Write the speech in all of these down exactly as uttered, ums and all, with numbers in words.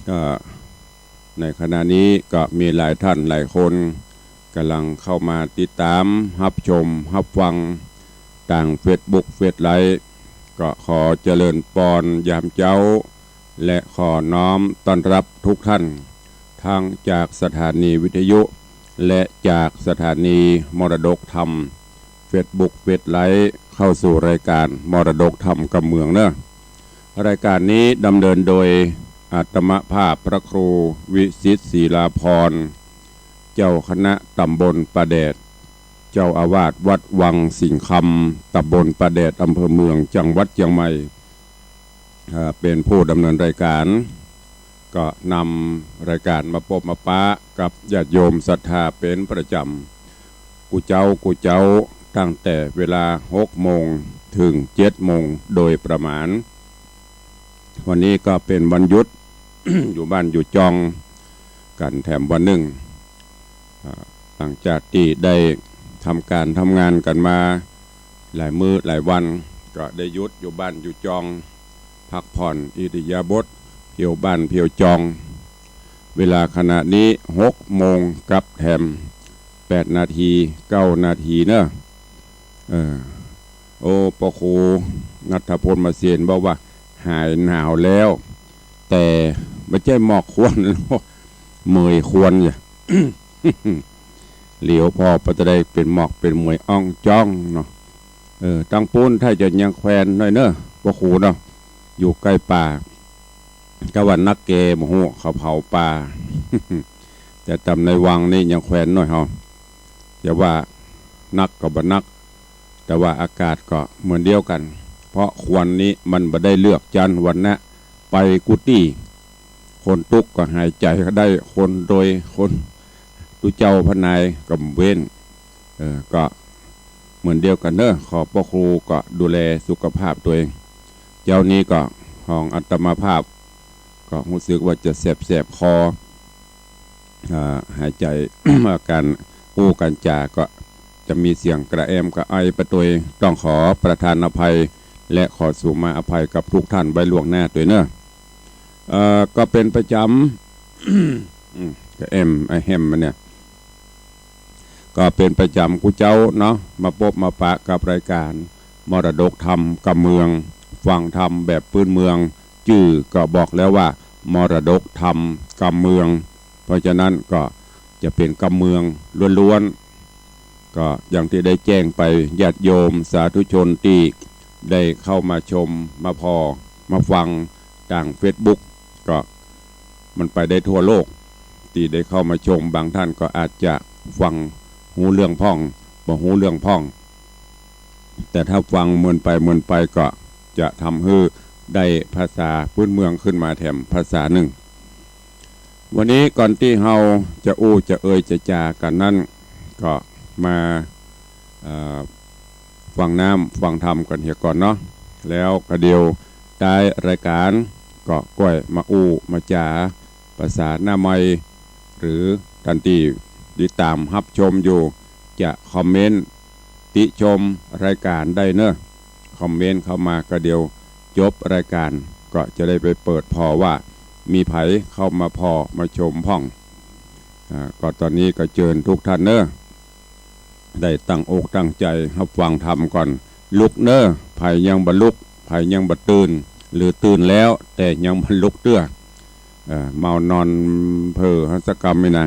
ก็ในขณะนี้ก็มีหลายท่านหลายคนก่ำลังเข้ามาติดต๋ามฮับชมฮับฟังตางเฟซบุ๊ก เฟซไลฟ์ ก็ขอเจริญปอนยามเจ๊า และขอน้อมต้อนฮับกู้ต้าน ตึงจากสถานีวิทยุ และจากสถานีมรดกธรรม เฟซบุ๊ก เฟซไลฟ์ เข้าสู่รายก๋านมรดกธรรมกำเมืองเนาะ รายก๋านนี้ดำเนินโดยอาตมาภาพพระครูวิสิทธิ์ ศิลาภรณ์ เจ้าคณะต๋ำบลป่าแดด เจ้าอาวาสวัดวังสิงห์คำ ต๋ำบลป่าแดด อำเภอเมือง จังหวัดเจียงใหม่ อ่า เป๋นผู้ดำเนินรายก๋าน ก็นำรายก๋านมาปบมาปะกับญาติโยมศรัทธาเป๋นประจำ กู้เจ๊ากู้เจ๊า ตั้งแต่เวลาหกโมงเถิงเจ็ดโมงโดยประมาณ วันนี้ก็เป๋นวันหยุด อยู่บ้านอยู่จองกั๋นแถมวันนึ่ง อ่า หลังจากตี้ได้ทำก๋านทำงานกั๋นมาหลายมื้อหลายวัน ก็ได้หยุดอยู่บ้านอยู่จอง พักผ่อนอิริยาบถเพียวบ้านเพียวจอง เวลาขณะนี้หกโมงกับแถมแปดนาที เก้านาทีเนาะ เออ โอ้ ป้อครูณัฐพล มาเสนบอกว่าหายหนาวแล้ว แต่บ่ใจ้หมอกควัน เมื่อยควันอย่า เหลียวผ่อไปตะใดเป๋นหมอกเป๋นเมื่อยอ่องจ้องเนาะ เออ ตางปู๊นถ้าจะยังแควนหน่อยเนาะ ป้อครูเนาะ อยู่ใก้ป่า กาว่านักแก่บ่ฮู้เขาเผาป่า แต่ต๋ามในวังนี่ยังแควนหน่อยเฮา จะว่านักก็บ่นัก แต่ว่าอากาศก็เหมือนเดียวกั๋น เพราะควันนี้มันบ่ได้เลือกจันทร์วรรณะ ไปกู้ตี้ คนตุ๊กข์ก็หายใจ๋ได้ คนรวย คนตุ๊เจ้าพระนายก็บ่เว้น เออ ก็เหมือนเดียวกั๋นเนาะ ขอป้อครูก็ดูแลสุขภาพตั๋วเอง เจ๊านี้ก็ของอาตมาภาพ ก็ฮู้สึกว่าจะแสบๆ คอ อ่า หายใจ๋ อาก๋านอู้ก๋านจ๋าก็จะมีเสียงกระแอมกระไอไปตวย ต้องขอประทานอภัย และขอสุมาอภัยกับทุกท่านไว้ล่วงหน้าตวยเนาะ เอ่อ ก็เป๋นประจ๋ำ อืม กระแอม ไอแฮมมันเนี่ย ก็เป๋นประจ๋ำกู้เจ๊าเนาะ มาปบมาปะกับรายก๋านมรดกธรรมกำเมือง ฟังธรรมแบบพื้นเมือง จื้อก็บอกแล้วว่า มรดกธรรมกำเมือง เพราะฉะนั้นก็จะเป๋นกำเมืองล้วนๆ ก็อย่างตี้ได้แจ้งไป ญาติโยมสาธุชนตี้ได้เข้ามาชม มาผ่อ มาฟังตางเฟซบุ๊ก ก็มันไปได้ทั่วโลก ตี้ได้เข้ามาชม บางท่านก็อาจจะฟังฮู้เรื่องพ่อง บ่ฮู้เรื่องพ่อง แต่ถ้าฟังเมินไปเมินไปก็จะทำหื้อได้ภาษาพื้นเมืองขึ้นมาแถมภาษานึ่ง วันนี้ก่อนตี้เฮาจะอู้จะเอ่ยจะจ๋ากั๋นนั้น ก็มา เอ่อ ฟังน้ำฟังธรรมกั๋นเหียก่อนเนาะ แล้วก็เดี๋ยวต๊ายรายก๋านก็ก้อยมาอู้มาจ๋าภาษาหน้าใหม่ หรือต้านตี้ติดต๋ามฮับชมอยู่ จะคอมเมนต์ติชมรายก๋านได้เนาะ คอมเมนต์เข้ามาก็เดี๋ยวจบรายก๋านก็จะได้ไปเปิดผ่อว่ามีใผเข้ามาผ่อมาชมพ่อง อ่า ก็ต๋อนนี้ก็เจิญกู้ต้านเนาะ ได้ตั้งอกตั้งใจ๋ฮับฟังธรรมก่อน ลุกเนาะ ใผยังบ่ลุก ใผยังบ่ตื่น หรือตื่นแล้วแต่ยังบ่ลุกเตื้อ เอ่อ เมานอนเผลอหั้นสักกำนี่นะ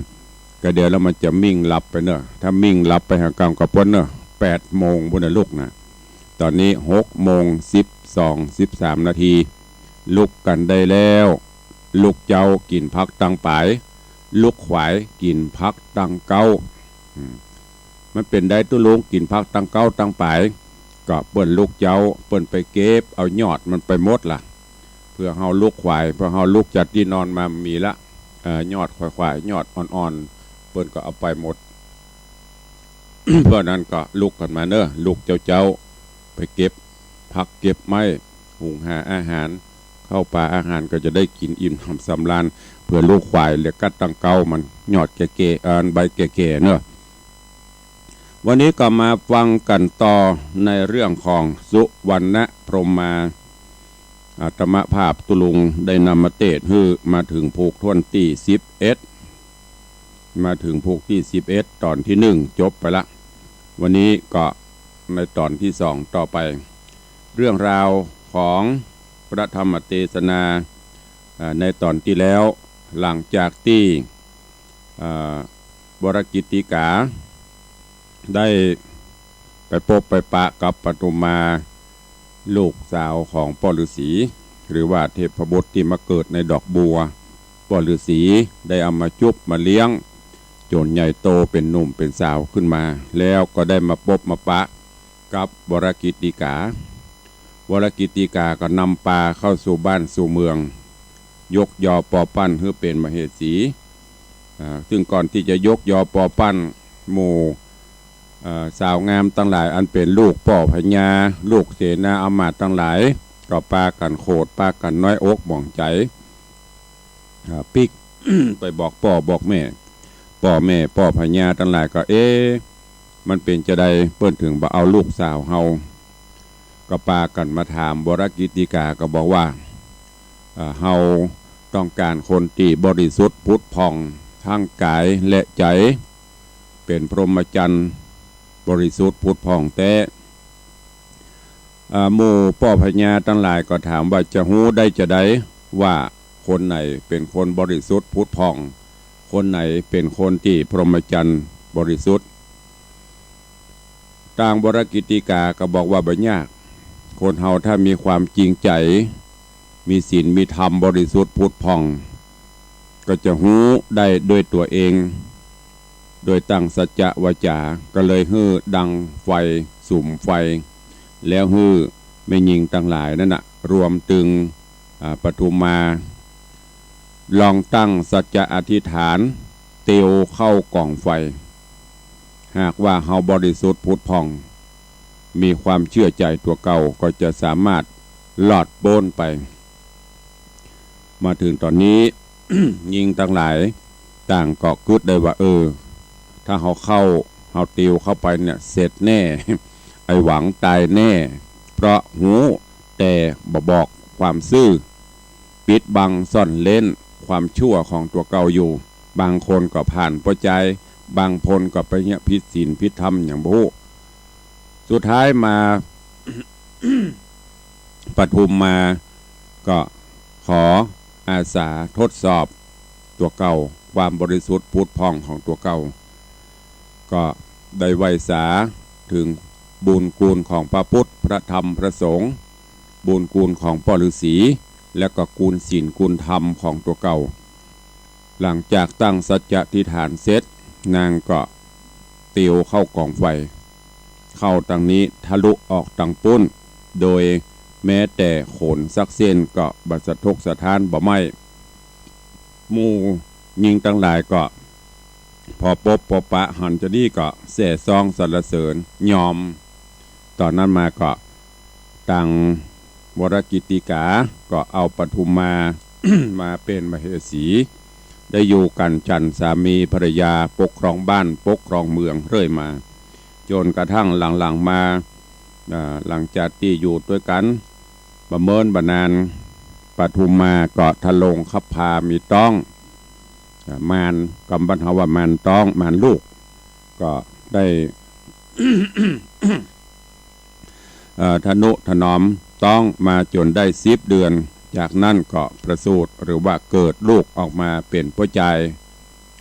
ก็เดี๋ยวแล้วมันจะมิ่งหลับไปเนาะ ถ้ามิ่งหลับไปหากำก็ป๊นเนาะ แปดโมงปู๊นน่ะลุกนะ ต๋อนนี้หกโมงสิบสอง สิบสามนาที ลุกกั๋นได้แล้ว ลูกเจ๊ากิ๋นผักตังป๋าย ลูกขวายกิ๋นผักตังเก๊า อืม มันเป๋นใดตุ๊ลุงกิ๋นผักตังเก๊าตังป๋าย ก็เปิ้นลูกเจ๊าเปิ้นไปเก็บเอายอดมันไปหมดละ เปื้อเฮาลูกขวาย เปื้อเฮาลุกจากตี้นอนมามีละ เอ่อ ยอดขวายๆ ยอดอ่อนๆ เปิ้นก็เอาไปหมด เพราะนั้นก็ลุกกั๋นมาเนาะ ลูกเจ๊าๆ ไปเก็บผักเก็บไม้ หุงหาอาหาร ข้าวป๋าอาหารก็จะได้กิ๋นอิ่มหนำสำราญ เปื้อลูกขวายและกัดตังเก๊ามัน ยอดแก่ๆ อันใบแก่ๆ เนาะ วันนี้ก็มาฟังกั๋นต่อในเรื่องของสุวรรณพรหมา อาตมาภาพตุ๊ลุงได้นำมาเตสน์หื้อมาเถิงผูกถ้วนตี้สิบเอ็ด มาเถิงผูกตี้สิบเอ็ด ต๋อนตี้หนึ่งจบไปละ วันนี้ก็ในต๋อนตี้สองต่อไป เรื่องราวของพระธรรมเตสนา อ่า ในต๋อนตี้แล้ว หลังจากตี้ อ่า วรกิตติกา ได้ไปปบไปปะกับปทุมมา ลูกสาวของป้อฤาษี หรือว่าเทพบุตรตี้มาเกิดในดอกบัว ป้อฤาษีได้เอามาจุ๊บมาเลี้ยง จ๋นใหญ่โตเป๋นหนุ่มเป๋นสาวขึ้นมา แล้วก็ได้มาปบมาปะกับวรกิตติกา วรกิตติกาก็นำปาเข้าสู่บ้านสู่เมือง ยกยอปอปั้นหื้อเป๋นมเหสี อ่า ซึ่งก่อนตี้จะยกยอปอปั้น หมู่ อ่า สาวงามตังหลายอันเป๋นลูกป้อพญา ลูกเสนาอำมาตย์ตังหลาย ก็ปากั๋นโขด ปากั๋นน้อยอกหมองใจ๋ อ่า ปิ๊ก ไปบอกป้อบอกแม่ ป้อแม่ป้อพญาตังหลายก็ เอ๊ะ มันเป๋นจาใด เปิ้นเถิงบ่เอาลูกสาวเฮา ก็ปากั๋นมาถามวรกิตติกาก็บอกว่า อ่า เฮาต้องก๋านคนตี้บริสุทธิ์ผุดผ่องทั้งก๋ายและใจ๋ เป๋นพรหมจรรย์บริสุทธิ์ผุดผ่องแต๊ อ่า หมู่ป้อพญาตังหลายก็ถามว่าจะฮู้ได้จาใดว่าคนไหนเป๋นคนบริสุทธิ์ผุดผ่อง คนไหนเป๋นคนตี้พรหมจรรย์บริสุทธิ์ ตางวรกิตติกาก็บอกว่าบ่ยาก คนเฮาถ้ามีความจริงใจ๋ มีศีลมีธรรมบริสุทธิ์ผุดผ่อง ก็จะฮู้ได้ด้วยตั๋วเอง โดยตั้งสัจจะวาจา ก็เลยหื้อดังไฟสุมไฟ แล้วหื้อแม่ญิงตังหลายนั้นน่ะ รวมตึง อ่า ปทุมมา ลองตั้งสัจจะอธิษฐาน เตียวเข้ากองไฟ หากว่าเฮาบริสุทธิ์ผุดผ่อง มีความเจื้อใจ๋ตั๋วเก่า ก็จะสามารถรอดป๊นไป มาเถิงต๋อนนี้ ญิงตังหลายต่างก็กึ๊ดได้ว่า เออ ถ้าเฮาเข้า เฮาเตียวเข้าไปเนี่ย เสร็จแน่ ไอ้หวังต๋ายแน่ เพราะฮู้แต่บ่บอกความซื่อ ปิดบังซ่อนเล้นความชั่วของตั๋วเก่าอยู่ บางคนก็ผ่านป้อจาย บางคนก็ไปเยียะผิดศีลผิดธรรมหยังบ่ฮู้ สุดท้ายมา ปทุมมาก็ขออาสาทดสอบตั๋วเก่า ความบริสุทธิ์ผุดผ่องของตั๋วเก่า ก็ได้ไหว้สาเถิงบุญคุณของพระพุทธ พระธรรม พระสงฆ์ บุญคุณของป้อฤาษี และก็คุณศีลคุณธรรมของตั๋วเก่า หลังจากตั้งสัจจะอธิษฐานเสร็จ นางก็เตียวเข้ากองไฟ เข้าตางนี้ทะลุออกตางปุ้น โดยแม้แต่ขนสักเส้นก็บ่สะทกสะท้านบ่ไหม้ หมู่ญิงตังหลายก็ พอปบปอปะหันจาอี้ก็แซ่ซ้องสรรเสริญยอม ต๋อนนั้นมาก็ ตางวรกิตติกาก็เอาปทุมมา มาเป๋นมเหสี ได้อยู่กั๋นฉันสามีภรรยาปกครองบ้านปกครองเมืองเรื่อยมา จ๋นกระทั่งหลังๆ มา อ่า หลังจากตี้อยู่ตวยกั๋นบ่เมินบ่นาน ปทุมมาก็ทะลงคับพามีต๊อง อ่า มาน กำบ้านเฮาว่ามานต๊อง มานลูก ก็ได้ เอ่อ ทะนุถนอมต๊องมาจ๋นได้สิบเดือน จากนั้นก็ประสูติหรือว่าเกิดลูกออกมาเป๋นป้อจาย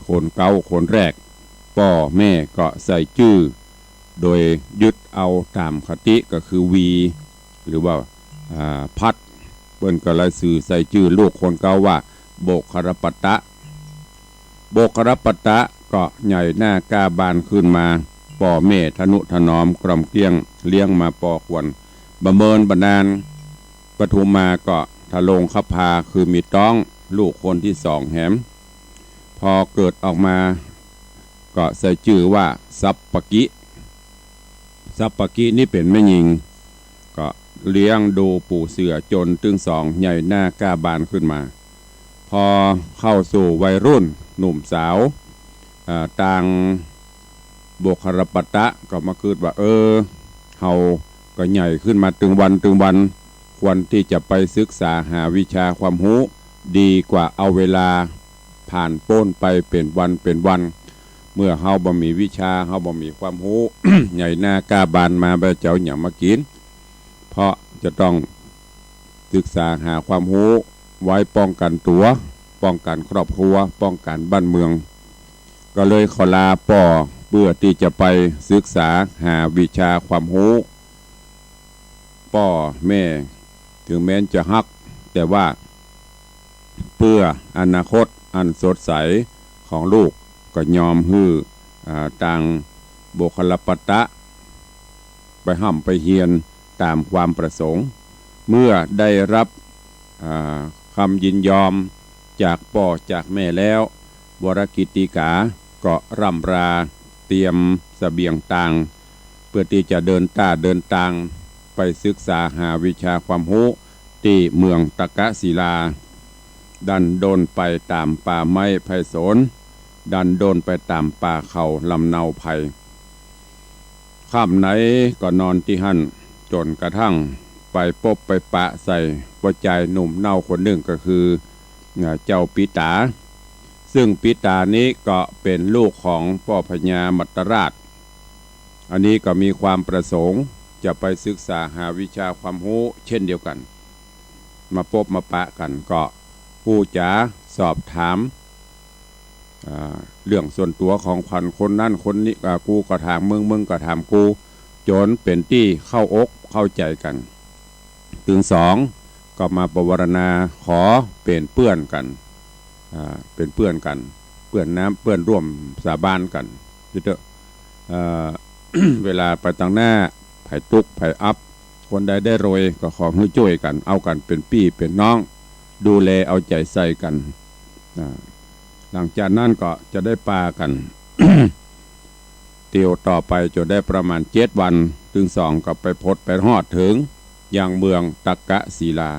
คนเก๊าคนแรก ป้อแม่ก็ใส่จื้อ โดยยึดเอาต๋ามคติก็คือวี หรือว่า อ่า พัด เปิ้นก็เลยสือใส่จื้อลูกคนเก๊าว่า โบครปัตตะ โบครปัตตะก็ใหญ่หน้าก้าบานขึ้นมา ป้อแม่ทะนุถนอมกล่อมเกลี้ยงเลี้ยงมาปอควร บ่เมินบ่นาน ปทุมมาก็ทะลงคับพาคือมีต๊องลูกคนตี้สองแหม พอเกิดออกมาก็ใส่จื้อว่าสัปปกิ สัปปกินี่เป๋นแม่ญิง ก็เลี้ยงดูปู๋เสือจ๋นตึงสองใหญ่หน้าก้าบานขึ้นมา พอเข้าสู่วัยรุ่นหนุ่มสาว อ่า ตางโบครปัตตะก็มากึ๊ดว่า เออ เฮาก็ใหญ่ขึ้นมาตึงวันตึงวัน ควรตี้จะไปศึกษาหาวิชาความฮู้ ดีกว่าเอาเวลาผ่านป๊นไปเป๋นวันเป๋นวัน เมื่อเฮาบ่มีวิชา เฮาบ่มีความฮู้ ใหญ่หน้าก้าบานมาบ่าจะเอาหยังมากิ๋น เพราะจะต้องศึกษาหาความฮู้ไว้ป้องกั๋นตั๋ว ป้องกั๋นครอบครัว ป้องกั๋นบ้านเมือง ก็เลยขอลาป้อเปื้อตี้จะไปศึกษาหาวิชาความฮู้ ป้อแม่เถิงแม้นจะฮัก แต่ว่าเปื้ออนาคตอันสดใสของลูก ก็ยอมหื้อ อ่า ตางบุคลปัตตะ ไปฮ่ำไปเฮียนต๋ามความประสงค์ เมื่อได้รับ อ่า กำยินยอมจากป้อจากแม่แล้ว วรกิตติกาก็ร่ำราเตรียมเสบียงตาง เปื้อตี้จะเดินต้าเดินตางไปศึกษาหาวิชาความฮู้ตี้เมืองตักกศิลา ดันด้นไปต๋ามป่าไม้ไพศาล ดันด้นไปต๋ามป่าเขาลำเนาไพร ค่ำไหนก็นอนตี้หั้น จ๋นกระทั่งไปปบไปปะใส่ป้อจายหนุ่มเน่าคนนึ่ง ก็คือ อ่า เจ้าปิตา ซึ่งปิตานี้ก็เป๋นลูกของป้อพญามัตตราช อันนี้ก็มีความประสงค์จะไปศึกษาหาวิชาความฮู้เช่นเดียวกั๋น มาปบมาปะกั๋น ก็อู้จ๋าสอบถาม อ่า เรื่องส่วนตั๋วของขวัญคนนั้นคนนี้ อ่า กูก็ถามมึง มึงก็ถามกู จ๋นเป๋นตี้เข้าอกเข้าใจ๋กั๋น ตึงสองก็มาปวารณาขอเป๋นเปื้อนกั๋น อ่า เป๋นเปื้อนกั๋น เปื้อนน้ำเปื้อนร่วมสาบานกั๋น เจ้า เอ่อ เวลาไปตางหน้า ใผตุ๊กข์ใผอับ คนใดได้รวยก็ขอหื้อจ้วยกั๋น เอากั๋นเป๋นปี้เป๋นน้อง ดูแลเอาใจ๋ใส่กั๋น อ่า หลังจากนั้นก็จะได้ปากั๋น เตียวต่อไปจ๋นได้ประมาณเจ็ดวัน ตึงสองก็ไปพดไปฮอดเถิงยังเมืองตักกศิลา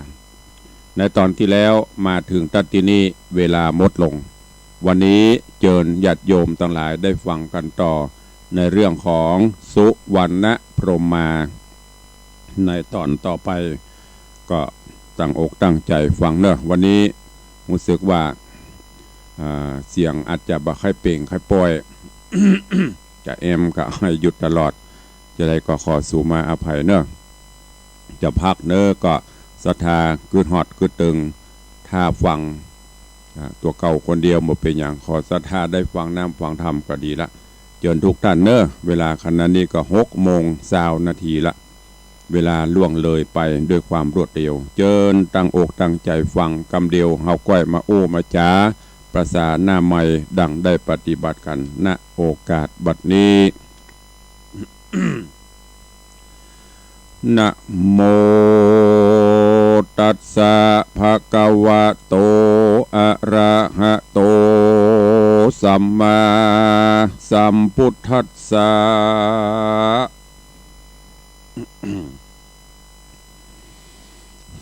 ในต๋อนตี้แล้วมาเถิงตั๊ดตี้นี่เวลาหมดลง วันนี้เจิญญาติโยมตังหลายได้ฟังกั๋นต่อในเรื่องของสุวรรณพรหมา ในต๋อนต่อไป ก็ตั้งอกตั้งใจ๋ฟังเนาะ วันนี้ฮู้สึกว่า อ่า เสียงอาจจะบ่ค่อยเป่งค่อยป่อย จะแอมก็หื้อหยุดตลอด จะได้ก็ขอสูมาอภัยเนาะ จะพักเนาะ ก็ศรัทธากึ๊ดฮอดกึ๊ดตึง ถ้าฟัง อ่า ตั๋วเก่าคนเดียวบ่เป๋นหยัง ขอศรัทธาได้ฟังน้ำฟังธรรมก็ดีละ เจิญทุกต้านเนาะ เวลาขณะนี้ก็หกโมงซาวนาทีละ เวลาล่วงเลยไปด้วยความรวดเร็ว เจิญตั้งอกตั้งใจ๋ฟัง กำเดียวเฮาก้อยมาอู้มาจ๋า ประสาหน้าใหม่ดังได้ปฏิบัติกั๋น ณ โอกาสบัดนี้ นะโมตัสสะ ภะคะวะโต อะระหะโต สัมมาสัมพุทธัสสะ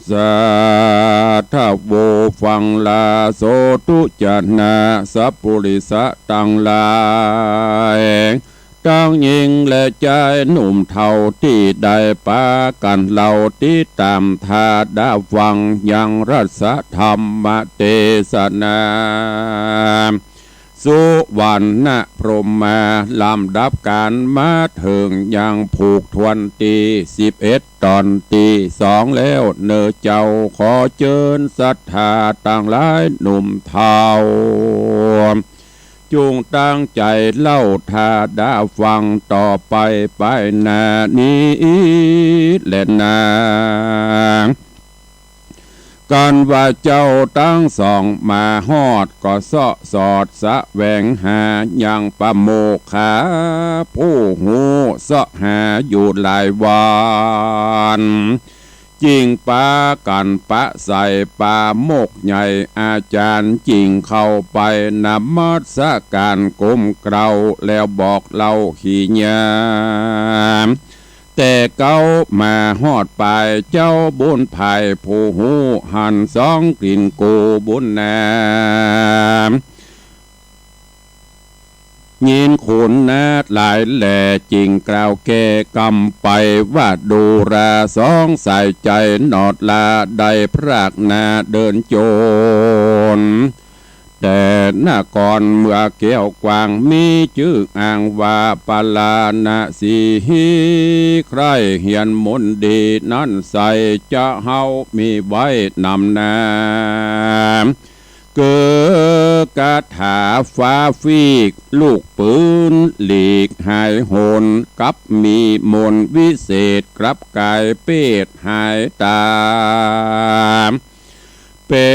สาธุ ฟังลาโสธุ จะนะ สัพปุริสะตังหลาย ตังหญิงและจายหนุ่มเฒ่า ตี้ได้ปากั๋นเล่าติดต๋ามถ้าดะฟังยังรัสธรรมเตสนา สุวรรณพรหมา ลำดับก๋านมาเถิงยังผูกถ้วนตี้สิบเอ็ด ต๋อนตี้สองแล้วเนาะเจ้า ขอเจิญศรัทธาตังหลายหนุ่มเฒ่า จุ่งตั้งใจ๋เล่าถ้าดะฟังต่อไปไปหน้านี้แลนา กันว่าเจ้าตังสองมาฮอด ก็เซาะสอดแสวงหายังปาโมกขาผู้ฮู้ เซาะหาอยู่หลายวัน จึงปากั๋นปะใส่ปาโมกข์ใหญ่ อาจ๋ารย์จึงเข้าไปนมัสก๋านก้มเกล้า แล้วบอกเล่าขีญา แต่เก๊ามาฮอดปาย เจ้าบุญภายผู้ฮู้หันสองกลิ่นกูบุญนา ม ยินขุนนาถหลายแหล่จึ่งกล่าวแก้กำไปว่า ดูราสองสายใจ๋หนอดลา ได้พรากหน้าเดินจน แต่นครเมืองแก้วกว้าง มีจื้ออ้างว่าปาราณสี ใคร่เฮียนมนต์ดีนั้นใส่ จะเฮามีไว้นำหน้า เก๋อคาถาฟ้าฟีกลูกปืน หลีกหายหน กับมีมนต์วิเศษ กลับกายเปรตหายตา เป๋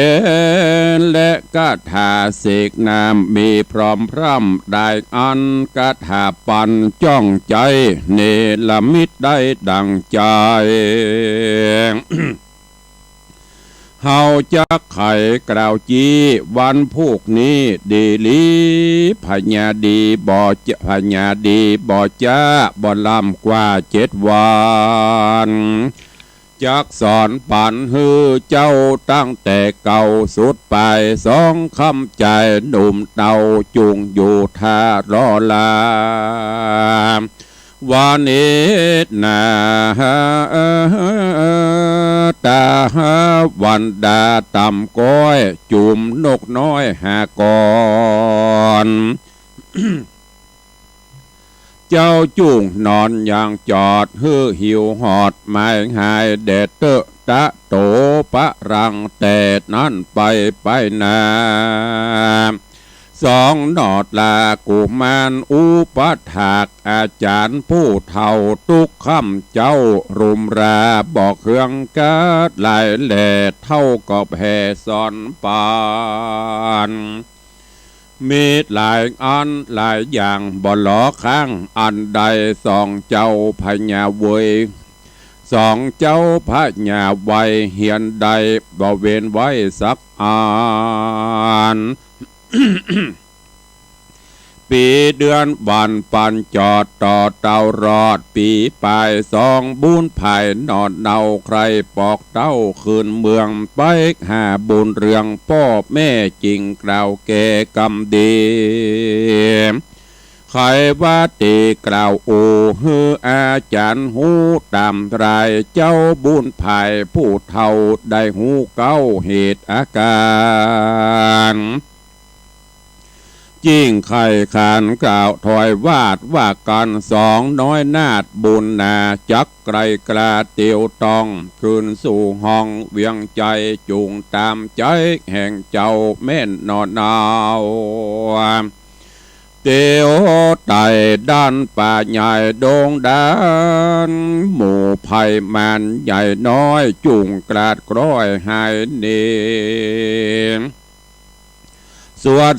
นและคาถาเสกน้ำ มีพร้อมพร่ำได้อั้น คาถาปัญจ้องใจ๋ เนรมิตได้ดั่งใจ๋ เฮาจักไขกล่าวจี้วันพูกนี้ ดีหลี พญาดีบ่จะ พญาดีบ่จ๊าบ่ล้ำกว่าเจ็ดวัน จักสอนปัญหื้อเจ้าตั้งแต่เก่าสุดไป สองคำใจ๋หนุ่มเตา จุ่งอยู่ท่ารอลา วันนี้นา ตาวันดาต่ำก้อย จุ่มนกน้อยหากร เจ้าจุ่งนอนยังจอด หื้อหิวหอดหมายหาย แด่เต๊อะตะโตปะรัง แต่นั้นไปไปนา สองหนอดลากุมารอุปถาก อาจ๋ารย์ผู้เฒ่าทุกค่ำเจ๊า รุมราบอกเฮืองกัดหลายแหล่ เฒ่าก็แผ่สอนปัญ มีหลายอันหลายอย่างบ่หลอค้าง อันใดสองเจ้าพญาเวย สองเจ้าพญาไวย เฮียนได้บ่เว้นไว้สักอัน ปี๋เดือนวันปัญจอด ต่อเต้ารอดปี๋ปาย สองบุญภายหนอดเนา ใคร่ปอกเต้าคืนเมือง ไปหาบุญเรืองป้อแม่ จึ่งกล่าวแก้กำดี ไขว่าเต๋กล่าวโอ หื้ออาจ๋ารย์ฮู้ต๋ามราย เจ้าบุญภายผู้เฒ่าได้ฮู้เก๊าเหตุอาก๋าร จึ่งไขขานกล่าวถอยวาดว่ากั๋น สองน้อยนาถบุญนา จักไกลกล้าเตียวต้อง คืนสู่ห้องเวียงใจ๋ จุ่งต๋ามใจ๋แห่งเจ้าแม่นหนอเนา เตียวไต่ด้านป่าใหญ่ดงดาน หมู่ไพร่มารใหญ่น้อย จุ่งกราดกร้อยหายหนี สวัส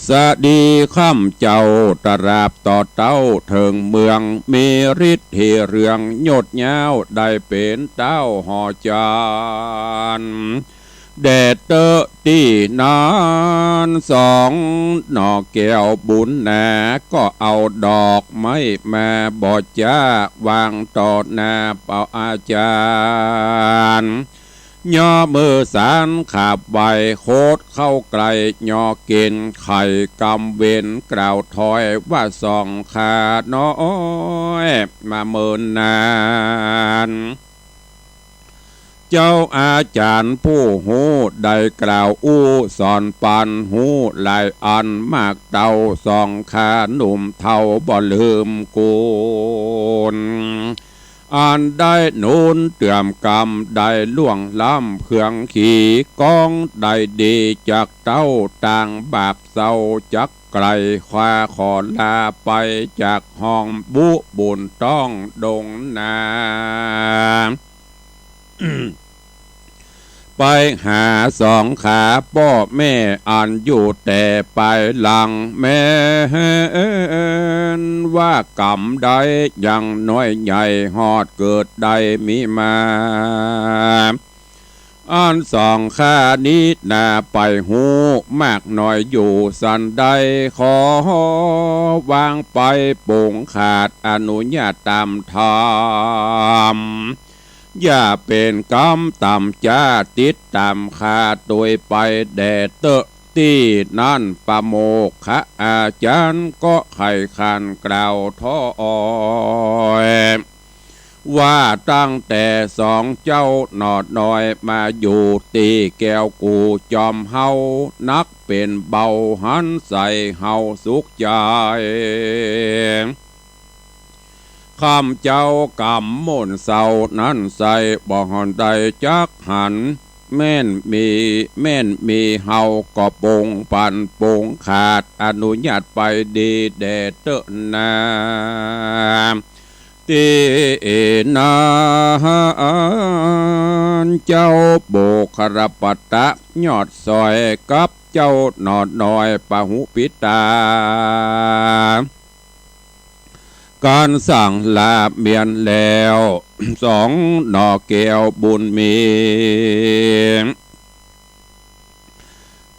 ดีค่ำเจ้า ตราบต่อเต้าเถิงเมือง มีฤทธิ์เหเรืองยดยาว ได้เป๋นเต้าหอจาน แด่เต๊อะตี้นั้น สองหน่อแก้วบุญนา ก็เอาดอกไม้มาบ่จ๊า วางต่อหน้าเป่าอาจ๋ารย์ ย่อมือสานขาบไหว้ โคตเข้าใกล้ ย่อเก๋ณฑ์ไขกำเว้น กล่าวถอยว่า สองข้าน้อยมาเมินนาน เจ้าอาจ๋ารย์ผู้ฮู้ได้กล่าวอู้สอนปัญฮู้หลายอันมากเต้า สองข้าหนุ่มเฒ่าบ่ลืมกุณ อันได้หนุนเตื้อมกำ ได้ล่วงล้ำเคืองขี กองได้ดีจากเต้า ต่างบาปเศร้าจักไกล ขว้าขอลาไปจากห้อง บุบุญต้องดงนา ไปหาสองข้าป้อแม่ อันอยู่แต่ปายหลัง แม่นว่ากำใดยังน้อยใหญ่ ฮอดเกิดได้มีมา อันสองข้านี้นาไปฮู้มากน้อยอยู่สันใด ขอวางไปปงขาด อนุญาตต๋ามธรรม อย่าเป๋นกำต่ำจ๊า ติดต๋ามข้าตวยไปแด่เต๊อะ ตี้นั้น ปะโมกขอาจ๋ารย์ก็ใค่ขานกล่าวถ้อย ว่าตั้งแต่สองเจ้าหนอน้อยมาอยู่ตี้แก้วกู่จอมเฮา นักเป๋นเบาหันใส่เฮาสุขใจ๋ ค่ำเจ๊ากำม้นเซ้านั้นใส่ บ่หันได้จักหัน แม่นมี แม่นมีเฮาก็ปงปันปงขาด อนุญาตไปดีแด่เต๊อะนา ตี้นั้น เจ้าโบคลปัตตะยอดสอยกับเจ้าหนอน้อยปะหุปิตา กั๋นสั่งลาเมียนแล้ว สองหน่อแก้วบุญมี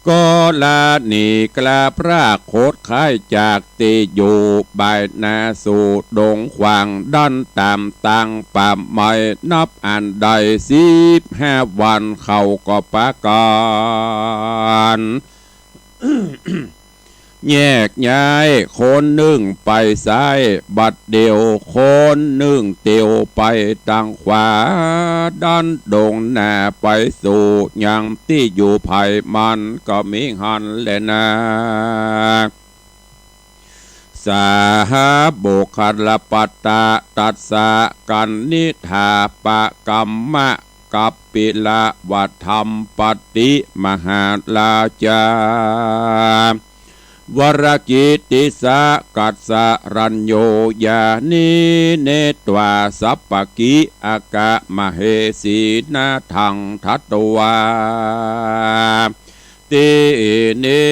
ก็ลาหนีกล้าพรากโขดข่ายจากตี้อยู่บ่ายนาสู่ดงขวางดันต๋ามตางป่าไม้ นับอันได้สิบห้าวัน เขาก็ปากั๋น แยกย้าย คนนึ่งไปซ้ายบัดเดี่ยว คนนึ่งเตียวไปตางขวา ดันดงหน้าไปสู่ยังตี้อยู่ใผมันก็มีหั้นแลนา สาหาโบคลปัตตะ ตัสสะกัณฑิฏฐาปะกัมมะ กัปปิลวัฏฐัมปติ มหาราชา วรกิตติสะกัสสะรัญโญ ญาณีเน ตวาสัปปะกิ อะกะมะเหสี นาธัง ทัตวา ตี้นี้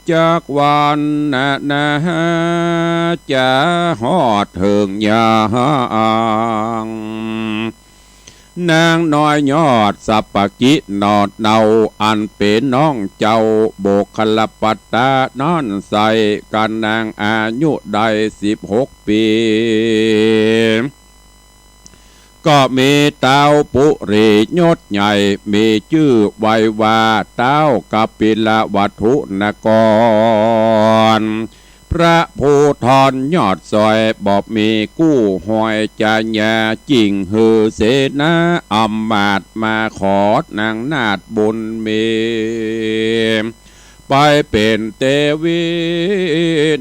จักวันนานา จะฮอดเถิงยัง นางน้อยยอดสัปปะกิหนอดเนา อันเป๋นน้องเจ้าโบคลปัตตะนั้นใส่ กั๋นนางอายุได้สิบหกปี๋ ก็มีเต้าปุรียศใหญ่ มีจื้อไว้ว่าเต้ากัปปิลวัตถุนกร พระภูธรยอดสอย บ่มีกู้ฮอยจาญาจิ่งหื้อเสนาอำมาตย์มาขอนางนาถบุญมี ไปเป๋นเตวี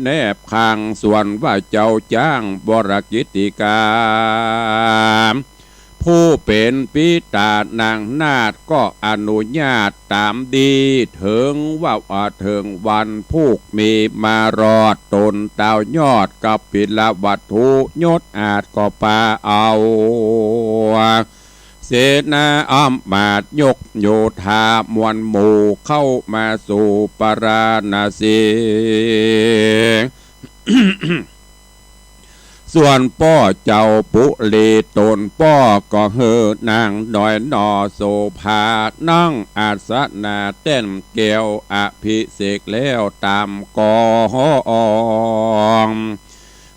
แนบข้าง ส่วนว่าเจ้าจ๊างวรกิตติกา ผู้เป๋นปิตานางนาถก็อนุญาตต๋ามดี เถิงว่า เถิงวันพูกมีมารอด ต๋นเต้ายอดกัปปิลวัตถุยศอาจก็ปาเอา เสนาอำมาตย์ยกโยธามวลหมู่เข้ามาสู่ปาราณสี ส่วนป้อเจ้าปุรีต๋นป้อก็หื้อนางน้อยหน่อโสภานั่งอาสนะแต้นแก้วอภิเษกแล้วต๋ามกอง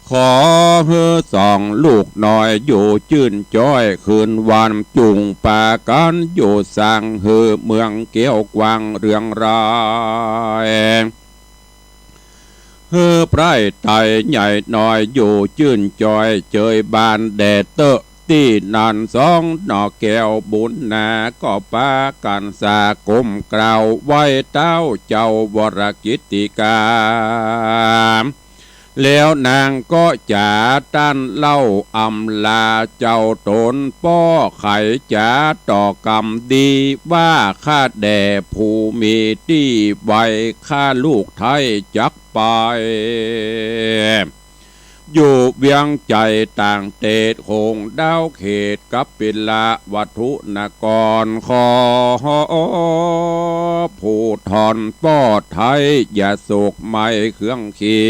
ขอหื้อสองลูกน้อยอยู่จื้นจ้อยคืนวัน จุ่งปากั๋นอยู่สร้างหื้อเมืองแก้วกว้างเรืองราย หื้อไพร่ไตใหญ่น้อยอยู่จื้นจ้อยเจยบานแด่เต๊อะ ตี้นั้นสองหน่อแก้วบุญนาก็ปากั๋นสาก้มกราบไหว้เต้าเจ้าวรกิตติกา แล้วนางก็จ๋าต้านเล่าอำลาเจ้าต๋นป้อ ไขจ๋าต่อกำดีว่า ข้าแด่ผู้มีตี้ไว ข้าลูกไท้จักไป อยู่เวียงใจ๋ต่างเตศ โขงดาวเขตกัปปิลวัตถุนกร ขอผู้ธรป้อไท้อย่าโศกไม้เคืองขี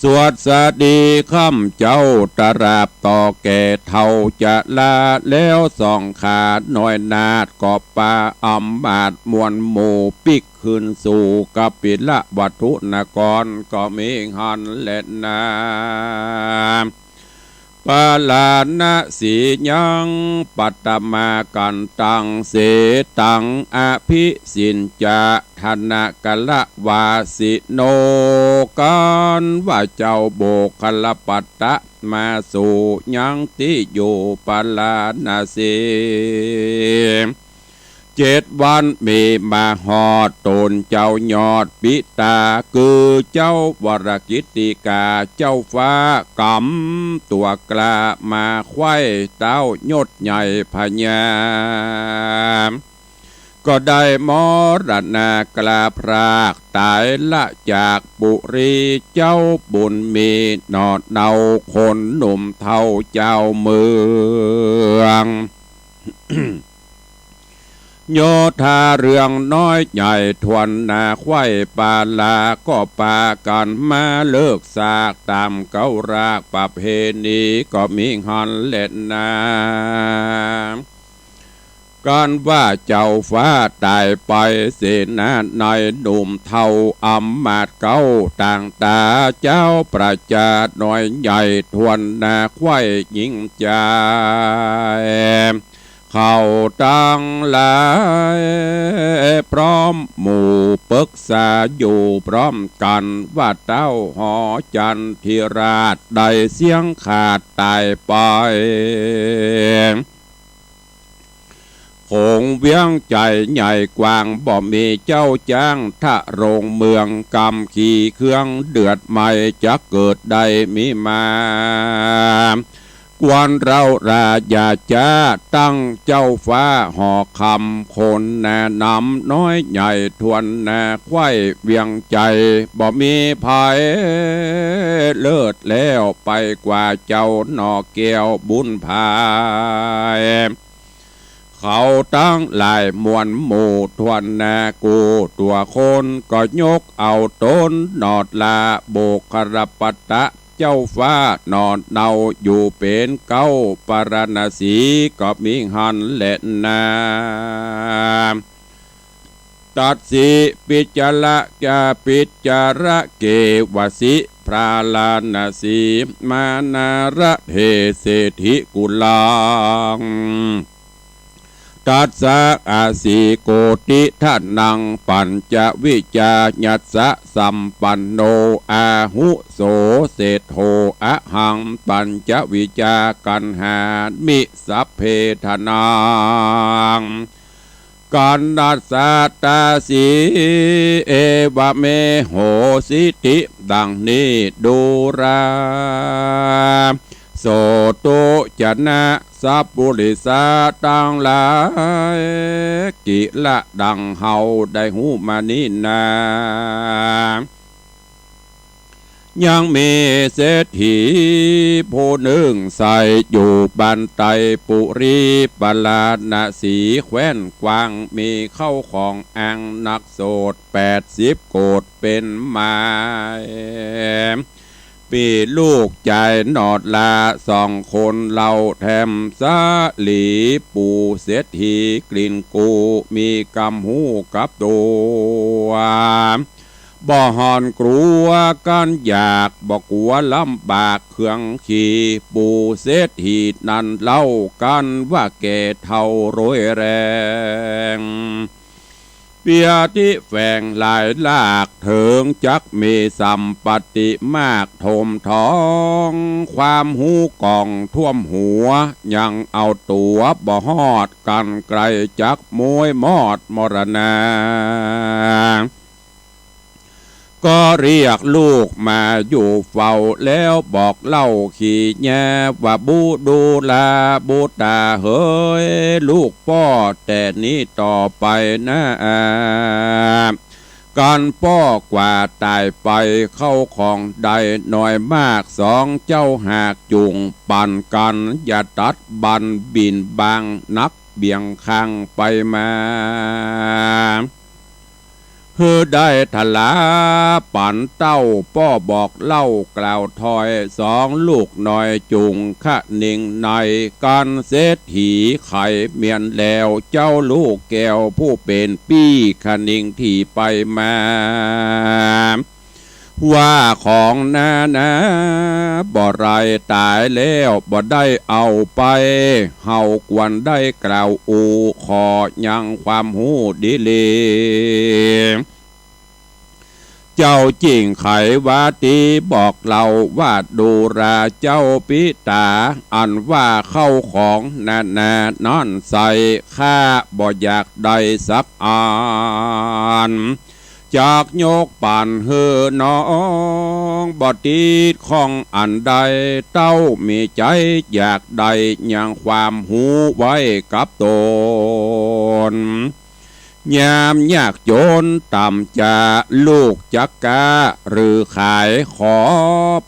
สวัสดีข้ำเจ้าตราบต่อแก่เฒ่าจะลา แล้วสองขาน้อยนาถก็ปาอำมาตย์มวลหมู่ปิ๊กคืนสู่กัปปิลวัตถุนกรก็มีหั้นแลนา ปาราณสียัง ปัตตมากันตัง เสตัง อภิสิญจะ ธนกรวาสิโน กันว่าเจ้าโมคคัลลปัตตะมาสู่ยังตี้อยู่ปาราณสี เจ็ดวันมีมาฮอดต๋นเจ้ายอดปิตา คือเจ้าวรกิตติกา เจ้าฟ้ากำตั๋วกล้ามาใคว่เต้ายศใหญ่พญา ก็ได้มรณา กล้าพรากต๋ายละจากปุรี เจ้าบุญมีหนอดเนาคนหนุ่มเฒ่าเจ้าเมือง โยธาเรื่องน้อยใหญ่ถ้วนนา ใคว่ปาราก็ปากั๋นมาเลิกสาก ต๋ามเก๊ารากประเพณีก็มีหั้นแลนา กันว่าเจ้าฟ้าต๋ายไป เสนาในหนุ่มเฒ่าอำมาตย์เก๊าต่างต๋า เจ้าประจาน้อยใหญ่ถ้วนนา ใคว่ยิ่งใจ๋ เขาตังหลายพร้อมหมู่ปึกษาอยู่พร้อมกั๋น ว่าเต้าหอจันทิราชได้เสี้ยงขาดต๋ายไป โขงเวียงใจ๋ใหญ่กว้าง บ่มีเจ้าจ๊าง ถ้าลงเมืองกำขี่เครื่อง เดือดไหม้จักเกิดได้มีมา ควรเฮาราชาจ๊า ตั้งเจ้าฟ้าหอคำ คนแนะนำน้อยใหญ่ถ้วนนา ใคว่เวียงใจ๋ บ่มีใผเลิศแล้วไปกว่าเจ้าหน่อแก้วบุญภาย เขาตังหลายมวลหมู่ถ้วนนา กู้ตั๋วคนก็ยกเอาต๋นหนอดลา โมคคัลลปัตตะเจ้าฟ้าหนอดเนาอยู่เป๋นเก๊าปาราณสีก็มีหั้นแลนา ตัสสิ ปิจาระ จา ปิจาระเกวสิ พาราณสี มานาระเถ เศรษฐิกุลัง ตัสสะ อสี โกติ ทนัง ปัญจวิจายัสสะ สัมปันโน อาหุโส เศรษโฐ อะหัง ปัญจวิจา กัณหามิ สัพเพ ทนัง กัณฑัสสะ ตาสี เอวะเม โหสิติ ดังนี้ดูรา โสตุ จะนะ สัพปุริสาตังหลาย กิละดังเฮาได้ฮู้มานี้นา ยังมีเศรษฐีผู้นึ่งใส่อยู่บ้านไตปุรีปาราณสี แคว้นกว้าง มีเข้าของอังนักโสดแปดสิบโกฏเป๋นหมาย มีลูกจายหนอดลาสองคนเล่าแถมสาลี ปู่เศรษฐีกลิ่นกู มีกำฮู้กับตั๋ว บ่ห่อนกลัวกั๋นอยาก บ่กั๋วลำบากเครื่องขี่ ปู่เศรษฐีนั้นเล่ากั๋นว่าแก่เฒ่าโรยแรง เปียธิแฝงหลายลาก เถิงจักมีสัมปัตติมากถมทอง ความฮู้ก่องท่วมหัว ยังเอาตั๋วบ่ฮอด กั๋นไกลจักมวยมอดมรณา ก็เรียกลูกมาอยู่เฝ้า แล้วบอกเล่าขี้แย้ว่า บุดูราบุตราเหย ลูกป้อแต่นี้ต่อไปนา กั๋นป้อกว่าต๋ายไป เข้าของได้น้อยมาก สองเจ้าหากจุ่งปั๋นกั๋น อย่าตัดบั้นบิ่นบางนัก เบี่ยงข้างไปมา หื้อได้ทะลาปั๋นเต้าป้อบอกเล่า กล่าวถอยสองลูกน้อยจุ่งคะนิงใน กั๋นเศรษฐีไขเมียนแล้ว เจ้าลูกแก้วผู้เป๋นปี้คะนิงถี่ไปมา ว่าของนานาบ่ได้ต๋ายแล้วบ่ได้เอาไป เฮาควรได้กล่าวอู้ ขอยังความฮู้ดีหลี เจ้าจึ่งไขว่าตี้บอกเล่าว่า ดูราเจ้าปิตา อันว่าเข้าของนานานั้นใส่ ข้าบ่อยากได้สักอัน จักยกปั๋นหื้อน้อง บ่ติดข้องอันใด เต้ามีใจ๋อยากได้ยังความฮู้ไว้กับต๋น ยามยากจ๋นต่ำจะลูกจักก๊าหรือขาย ขอ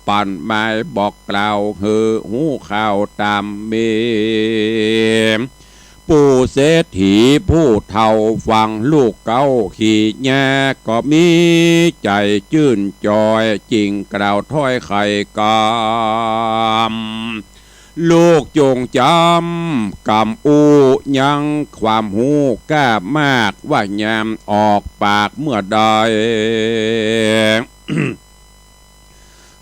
ปั๋นหมายบอกกล่าวหื้อฮู้ข่าวต๋ามมี ปู่เศรษฐีผู้เฒ่าฟังลูกเก๊าขี้แย้ก็มีใจ๋จื้นจอย จึ่งกล่าวถ้อยไขกำ ลูกจงจ๋ำกำอู้ยังความฮู้ก้ามาก ว่ายามออกปากเมื่อใด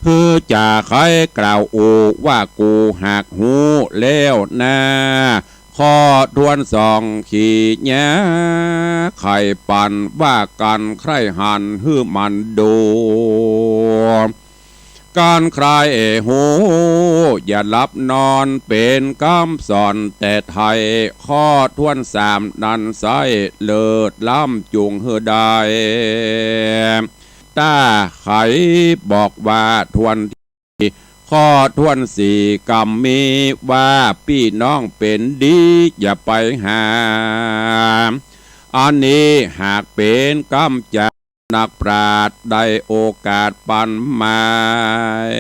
หื้อจะใค่กล่าวอู้ว่า กูหากฮู้แล้วนา ข้อถ้วนสองขี้แย้ ไขปั๋นว่ากั๋นใคร่หันหื้อมันดู กั๋นใคร่ฮู้อย่าหลับนอน เป๋นกำสอนแต่ไทย ข้อถ้วนสามนั้นใส้เลิศล้ำจุ่งหื้อได้ ต้าไขบอกว่าถ้วนตี้ ข้อถ้วนสี่กำมีว่า ปี้น้องเป๋นดีอย่าไปหา อันนี้หากเป๋นกำจ๋า นักปราชญ์ได้โอกาสปั๋นหมาย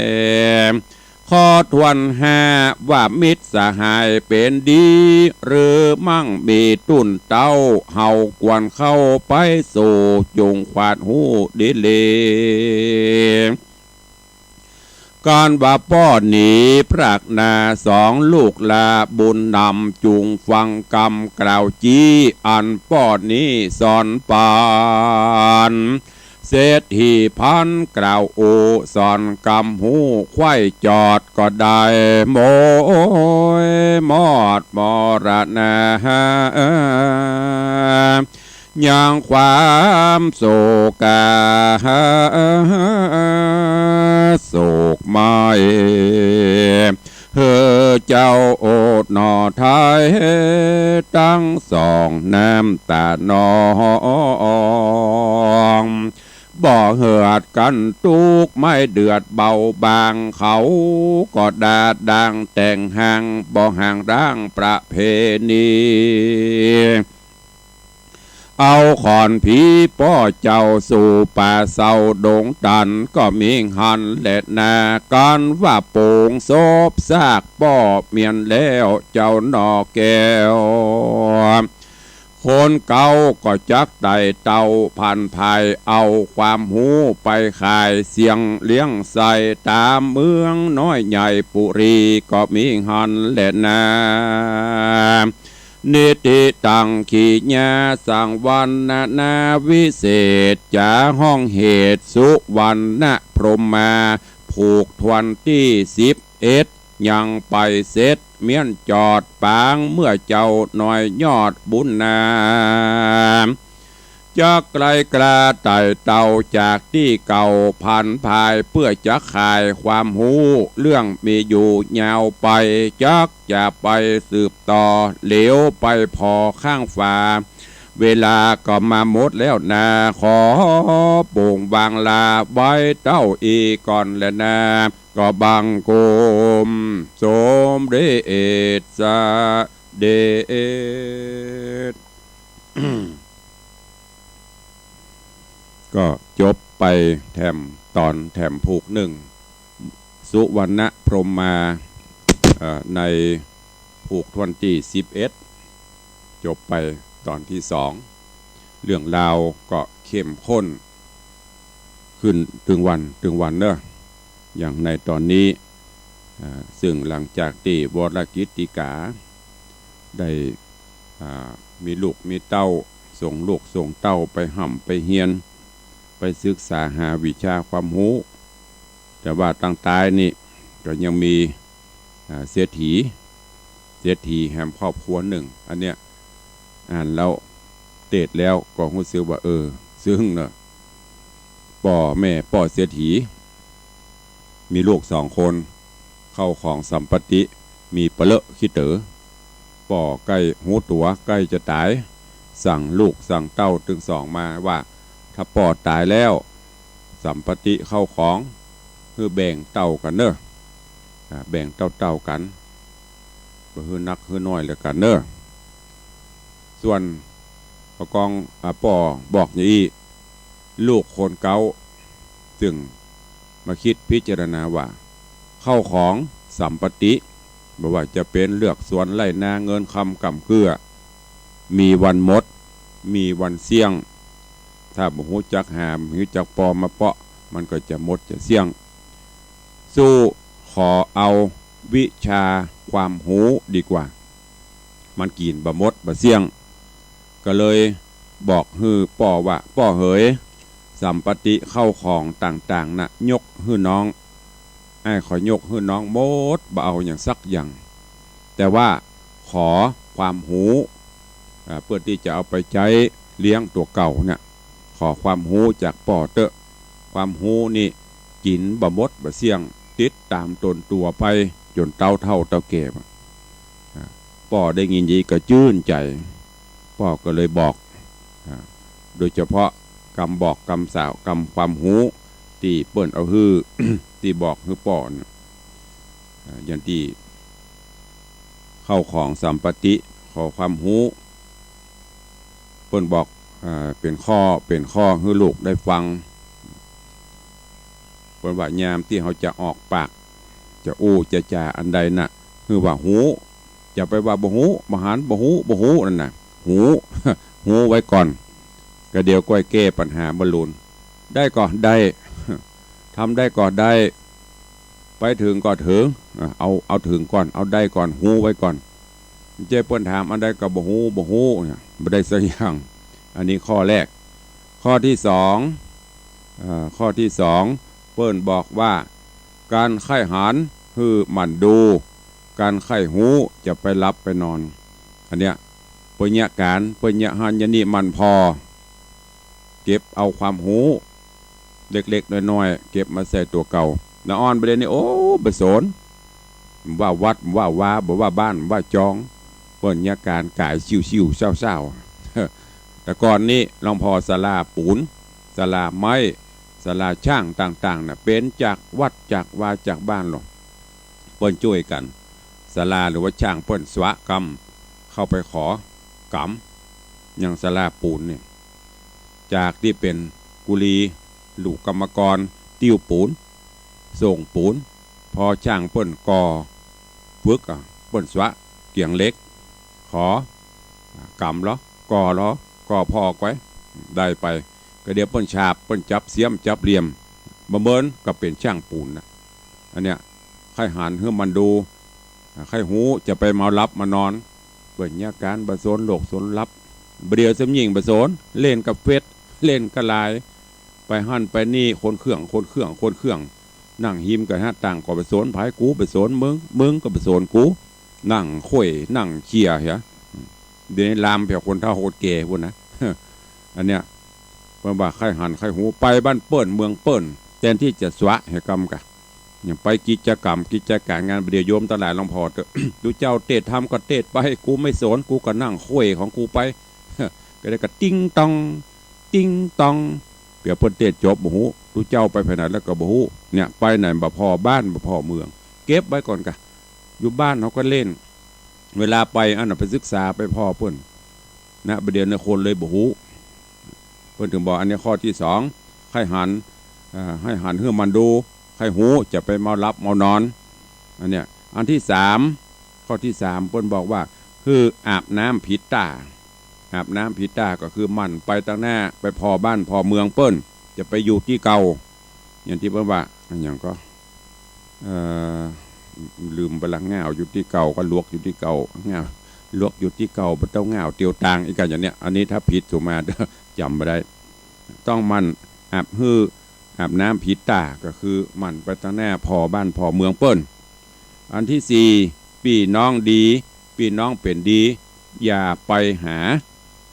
ข้อถ้วนห้าว่ามิตรสหายเป๋นดี หรือมั่งมีตุ้นเต้า เฮาควรเข้าไปสู่ จุ่งขวาดฮู้ดีหลี กั๋นว่าป้อหนีพรากนาสองลูกหล้าบุญนำ จุ่งฟังกำกล่าวจี้ อันป้อนี้สอนปั๋น เศรษฐีพันกล่าวอู้ สอนกำฮู้ไขว่จอดก็ได้ โมยมอดมรณา ยังความโศกา โศกไม้ หื้อเจ้าโอดหน่อไท้ ตังสองน้ำต๋านอง บ่เหือดกั๋นตุ๊กข์ไม่เดือดเบาบาง เขาก็ด่าด่างแต่งห้าง บ่ห่างด่างประเพณี เอาขอนผีป้อเจ้าสู่ป่าเศร้าดงตัน ก็มีหั้นแหละนา กั๋นว่าโป๋งศพซากป้อเมียนแล้วเจ้าหน่อแก้ว คนเก่าก็จักไต่เต้าผันผาย เอาความฮู้ไปขายเสียงเลี้ยงใส่ ต๋ามเมืองน้อยใหญ่ปุรี ก็มีหั้นแหละนา นิติตังขีญา สังวรรณนาวิเศษ จ๋าฮ้องเหตุสุวรรณพรหมา ผูกถ้วนตี้สิบเอ็ด ยังไปเสร็จ เมี้ยนจอดปางเมื่อเจ้าน้อยยอดบุญนา จักไกลกล้าไต่เต้าจากตี้เก่าผันผาย เปื้อจะขายความฮู้เรื่องมีอยู่ยาวไป จักจะไปสืบต่อ เหลียวไปผ่อข้างฝา เวลาก็มาหมดแล้วนา ขอโป่งวางลาไว้เต้าอี้ก่อนแลนา ก็บังคมสมเด็จเสด็จ ก็จบไปแถมต๋อนแถมผูกนึ่ง สุวรรณพรหมา เอ่อ ในผูกถ้วนตี้สิบเอ็ด จบไปต๋อนตี้สอง เรื่องราวก็เข้มข้นขึ้นตึงวันตึงวันเนาะ อย่างในต๋อนนี้ อ่า ซึ่งหลังจากตี้วรกิตติกาได้ อ่า มีลูกมีเต้า ส่งลูกส่งเต้าไปฮ่ำไปเฮียน ไปศึกษาหาวิชาความฮู้ แต่ว่าตังใต้นี่ก็ยังมี อ่า เศรษฐี เศรษฐีแหมครอบครัวนึ่ง อันเนี้ย อ่านแล้ว เตสน์แล้วก็ฮู้สึกว่า เออ ซึ่งเนาะ ป้อแม่ป้อเศรษฐี มีลูกสองคน เข้าของสัมปติมีปะเลอะขี้เต๋อ ป้อใก้ฮู้ตั๋วใก้จะต๋าย สั่งลูกสั่งเต้าตึงสองมาว่า ถ้าป้อต๋ายแล้ว สัมปติเข้าของ หื้อแบ่งเต้ากั๋นเน่อ อ่า แบ่งเต้าๆ กั๋น บ่หื้อนักหื้อน้อยแล้วกั๋นเน่อ ส่วนป้อกอง อ่า ป้อบอกอย่างอี้ ลูกคนเก๊า จึงมาคิดพิจารณาว่า เข้าของสัมปติ บ่ว่าจะเป๋นเฮือนสวนไฮ่นาเงินคำก๋ำเกื้อ มีวันหมด มีวันเสี้ยง ถ้าบ่ฮู้จักหา บ่ฮู้จักป้อมาเปาะ มันก็จะหมดจะเสี้ยง สู้ขอเอาวิชาความฮู้ดีกว่า มันกิ๋นบ่หมดบ่เสี้ยง ก็เลยบอกหื้อป้อว่า ป้อเหย สัมปติเข้าของต่างๆ น่ะ ยกหื้อน้อง อ้ายขอยกหื้อน้องหมด บ่เอาหยังสักอย่าง แต่ว่าขอความฮู้ อ่า เปื้อตี้จะเอาไปใจ๊เลี้ยงตั๋วเก่าเนี่ย ขอความฮู้จากป้อเต๊อะ ความฮู้นี่กิ๋นบ่หมดบ่เสี้ยง ติดต๋ามตนตั๋วไปจ๋นเต๊าเฒ่าเต๊าแก่ อ่า ป้อได้ยินอย่างอี้ก็จื้นใจ๋ ป้อก็เลยบอก อ่า โดยเฉพาะกำบอกกำสาวกำความฮู้ตี้เปิ้นเอาหื้อ ตี้บอกหื้อป้อเนี่ย อ่า อย่างตี้เข้าของสัมปติ ขอความฮู้ เปิ้นบอก อ่า เป๋นข้อ เป๋นข้อหื้อลูกได้ฟัง เปิ้นว่ายามตี้เฮาจะออกปาก จะอู้จะจ๋าอันใดน่ะ หื้อว่าฮู้ อย่าไปว่าบ่ฮู้ บ่หัน บ่ฮู้ บ่ฮู้นั่นน่ะ ฮู้ ฮู้ไว้ก่อน ก็เดี๋ยวก้อยแก้ปัญหาบ่ลุน ได้ก่อได้ ทำได้ก่อได้ ไปเถิงก่อเถิง อ่ะ เอา เอาเถิงก่อน เอาได้ก่อน ฮู้ไว้ก่อน บ่ใจ้เปิ้นถามอันใดก็บ่ฮู้ บ่ฮู้เนี่ย บ่ได้สักอย่าง อันนี้ข้อแรก ข้อตี้สอง อ่า ข้อตี้สอง เปิ้นบอกว่า ก๋านใค่หันหื้อหมั่นดู ก๋านใค่ฮู้จะไปหลับไปนอน อันเนี้ย เปิ้นเยียะก๋าน เปิ้นเยียะหันเยียะนี่หมั่นผ่อ เก็บเอาความฮู้ เล็กๆ น้อยๆ เก็บมาใส่ตั๋วเก่า ละอ่อนบ่าเดี่ยวนี้ โอ้ บ่สน ว่าวัด ว่าวา บ่ว่าบ้าน ว่าจอง เปิ้นเยียะก๋านก๋ายซิ่วๆ เศร้าๆ แต่ก่อนนี้หลวงพ่อศาลาปูน ศาลาไม้ ศาลาจ๊างต่างๆ น่ะ เป๋นจากวัดจากวาจากบ้านหลวง เปิ้นจ้วยกั๋น ศาลาหรือว่าจ๊างเปิ้นสวะกำ เข้าไปขอกำ อย่างศาลาปูนนี่ จากตี้เป๋นกุลี ลูกกรรมกร ติ้วปูน ส่งปูน พอจ๊างเปิ้นก่อ ฝึก อ่ะ เปิ้นสวะเกียงเหล็ก ขอ อ่ะ กำลอ ก่อลอ ก่อผ่อก้อย ได้ไป ก็เดี๋ยวเปิ้นฉาบ เปิ้นจับเสี้ยม จับเหลี่ยม บ่เมินก็เป๋นจ๊างปูนน่ะ อันเนี้ย ใค่หันหื้อหมั่นดู อ่ะ ใค่ฮู้จะไปเมาหลับมานอน เปิ้นเยียะก๋านบ่สนโลกสนลับ บ่าเดี่ยวสำญิงบ่สน เล่นกับเฟซ เล่นกับไลน์ ไปหั้นไปนี่ คนเครื่อง คนเครื่อง คนเครื่อง นั่งฮิมกั๋นหน้าต่างก็บ่สนใผ กูบ่สนมึง มึงก็บ่สนกู นั่งคุย นั่งเชียร์เหีย เดี๋ยวนี้ลามไปคนเฒ่าคนแก่พู้นนะ อันเนี้ย เปิ้นว่าใค่หันใค่ฮู้ ไปบ้านเปิ้นเมืองเปิ้น แตนตี้จะสวะเหียกำกะ อย่างไปกิจก๋รรม กิจก๋ารงาน บ่าเดี่ยวโยมตังหลายลองผ่อเต๊อะ ตุ๊เจ้าเตสน์ธรรมก็เตสน์ไป กูไม่สน กูก็นั่งคุยของกูไป ก็ได้ก็ติ๊งต๊อง ติ๊งต๊อง เปียเปิ้นเตสน์จบบ่ฮู้ ตุ๊เจ้าไปแผนกไหนแล้วก็บ่ฮู้ เนี่ย ไปไหนบ่ผ่อบ้านบ่ผ่อเมือง เก็บไว้ก่อนกะ อยู่บ้านเฮาก็เล่น เวลาไปอันน่ะ ไปศึกษาไปผ่อเปิ้น นะ บ่าเดี่ยวนี้คนเลยบ่ฮู้ เปิ้นถึงบอกอันนี้ข้อตี้สอง ใค่หัน เอ่อ ใค่หันหื้อหมั่นดู ใค่ฮู้จะไปเมาหลับเมานอน อันเนี้ย อันตี้สาม ข้อตี้สาม เปิ้นบอกว่า หื้ออาบน้ำผิดต้า อาบน้ำผิดต้าก็คือหมั่นไปตังหน้า ไปผ่อบ้านผ่อเมืองเปิ้น จะไปอยู่ตี้เก่า อย่างตี้เปิ้นว่า อะหยังก็ เอ่อ ลืมไปละ ง่าวอยู่ตี้เก่าก็หลวกอยู่ตี้เก่า ง่าว หลวกอยู่ตี้เก่า บ่เต้าง่าวเตียวตาง อีกอันอย่างเนี้ย อันนี้ถ้าผิดขึ้นมา จ๋ำบ่ได้ ต้องหมั่น อาบหื้อ อาบน้ำผิดต๋า ก็คือหมั่นไปตังหน้าผ่อบ้านผ่อเมืองเปิ้น อันตี้สี่ ปี้น้องดี ปี้น้องเป๋นดี อย่าไปหา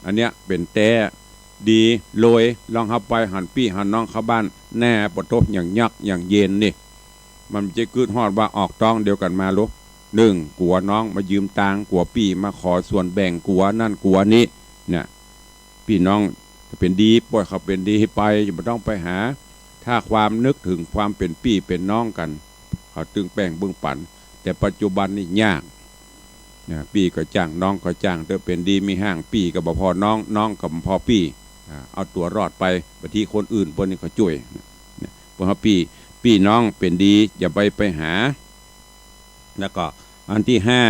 อันเนี้ยเป๋นแต๊ดีเลย ลองเฮาไปหันปี้หันน้องเข้าบ้าน แน่ปะโต๊ะ อย่างยักอย่างเย็นนี่ มันจะกึ๊ดฮอดว่าออกต๊องเดียวกั๋นมาลุ นึ่ง กั๋วน้องมายืมตางค์ กั๋วปี้มาขอส่วนแบ่ง กั๋วนั่นกั๋วนี้ เนี่ย ปี้น้องจะเป๋นดี ป้อยเขาเป๋นดีไป บ่ต้องไปหา ถ้าความนึกเถิงความเป๋นปี้เป๋นน้องกั๋น เขาตึงแป้งเบิ่งปั๋น แต่ปัจจุบันนี่ยาก นะ ปี้ก็จ้าง น้องก็จ้าง เต๊อะ เป๋นดีมีห้าง ปี้ก็บ่ผ่อน้อง น้องก็บ่ผ่อปี้ อ่า เอาตั๋วรอดไป บางทีคนอื่นเปิ้นนี่ก็จ้วย นะ เพราะว่าปี้ ปี้น้องเป๋นดี อย่าไป ไปหา แล้วก็อันตี้ห้า